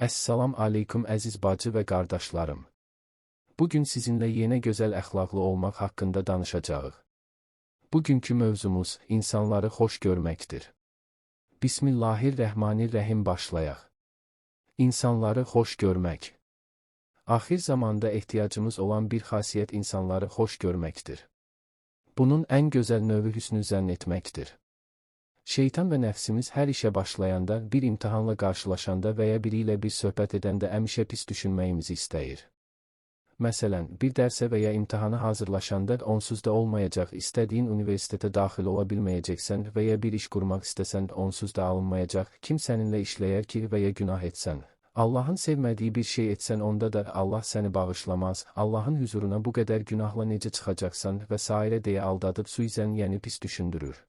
Əssalam aleykum əziz bacı və qardaşlarım. Bugün sizinlə yenə gözəl əxlaqlı olmaq haqqında danışacağıq. Bugünkü mövzumuz insanları xoş görməkdir. Bismillahirrahmanirrahim başlayaq. İnsanları xoş görmək. Axir zamanda ehtiyacımız olan bir xasiyyət insanları xoş görməkdir. Bunun ən gözəl növü hüsnü zənn etməkdir. Şeytan və nəfsimiz hər işə başlayanda, bir imtahanla qarşılaşanda və ya biri ilə bir söhbət edəndə həmişə pis düşünməyimizi istəyir. Məsələn, bir dərsə və ya imtahana hazırlaşanda onsuz da olmayacaq, istədiyin universitetə daxil ola bilməyəcəksən və ya bir iş qurmaq istəsən onsuz da alınmayacaq, kim səninlə işləyər ki və ya günah etsən. Allahın sevmədiyi bir şey etsən onda da Allah səni bağışlamaz, Allahın hüzuruna bu qədər günahla necə çıxacaqsan və sairə deyə aldadıb suizən, yəni pis düşündürür.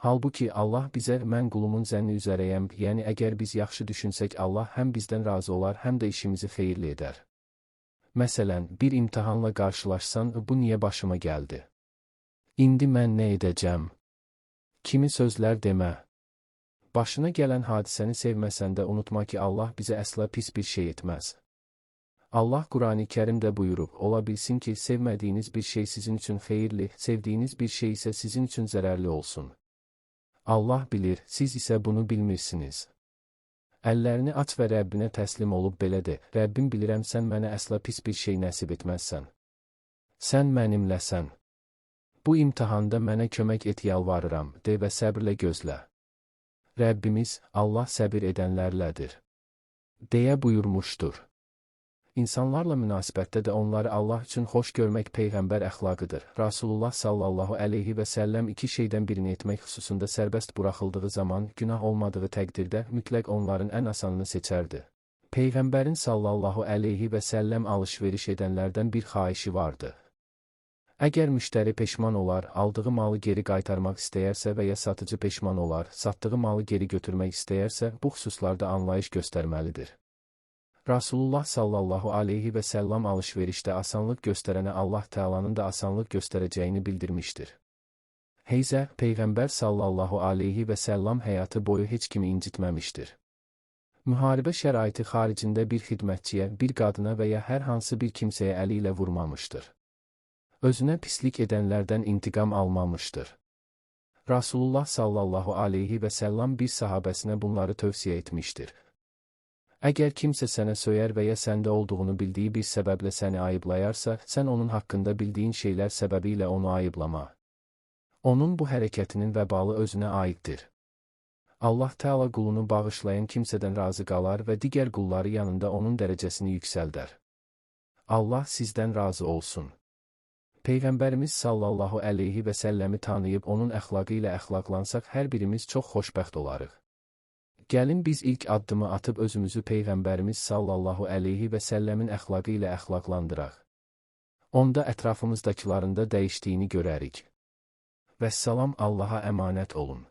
Halbuki Allah bizə mən qulumun zənni üzərəyəm, yəni əgər biz yaxşı düşünsək Allah həm bizdən razı olar, həm də işimizi xeyirli edər. Məsələn, bir imtahanla qarşılaşsan, bu niyə başıma gəldi? İndi mən nə edəcəm? Kimi sözlər demə. Başına gələn hadisəni sevməsən də unutma ki, Allah bizə əsla pis bir şey etməz. Allah Qurani Kərimdə buyurub, ola bilsin ki, sevmədiyiniz bir şey sizin üçün xeyirli, sevdiyiniz bir şey isə sizin üçün zərərli olsun. Allah bilir, siz isə bunu bilmirsiniz. Əllərini aç və Rəbbinə təslim olub belə de, Rəbbim bilirəm sən mənə əsla pis bir şey nəsib etməzsən. Sən mənimləsən. Bu imtahanda mənə kömək et yalvarıram, de və səbrlə gözlə. Rəbbimiz, Allah səbir edənlərlədir, deyə buyurmuşdur. İnsanlarla münasibətdə də onları Allah üçün xoş görmək Peyğəmbər əxlaqıdır. Rasulullah sallallahu əleyhi və səlləm iki şeydən birini etmək xüsusunda sərbəst buraxıldığı zaman, günah olmadığı təqdirdə mütləq onların ən asanını seçərdi. Peyğəmbərin sallallahu əleyhi və səlləm alış-veriş edənlərdən bir xahişi vardı. Əgər müştəri peşman olar, aldığı malı geri qaytarmaq istəyərsə və ya satıcı peşman olar, satdığı malı geri götürmək istəyərsə, bu xüsuslarda anlayış göstərməlidir. Rasulullah sallallahu aleyhi və səlləm alış-verişdə asanlıq göstərənə Allah Təalanın da asanlıq göstərəcəyini bildirmişdir. Heyzə, Peyğəmbər sallallahu aleyhi və səlləm həyatı boyu heç kimi incitməmişdir. Müharibə şəraiti xaricində bir xidmətçiyə, bir qadına və ya hər hansı bir kimsəyə əli ilə vurmamışdır. Özünə pislik edənlərdən intiqam almamışdır. Rasulullah sallallahu aleyhi və səlləm bir sahabəsinə bunları tövsiyə etmişdir. Əgər kimsə sənə söyər və ya səndə olduğunu bildiyi bir səbəblə səni ayıblayarsa, sən onun haqqında bildiyin şeylər səbəbilə onu ayıblama. Onun bu hərəkətinin vəbalı özünə aiddir. Allah Teala qulunu bağışlayan kimsədən razı qalar və digər qulları yanında onun dərəcəsini yüksəldər. Allah sizdən razı olsun. Peyğəmbərimiz sallallahu əleyhi və səlləmi tanıyıb onun əxlaqı ilə əxlaqlansaq hər birimiz çox xoşbəxt olarıq. Gəlin biz ilk addımı atıb özümüzü Peyğəmbərimiz sallallahu əleyhi və səlləmin əxlaqı ilə əxlaqlandıraq. Onda ətrafımızdakıların da dəyişdiyini görərik. Vəssalam, Allaha əmanət olun.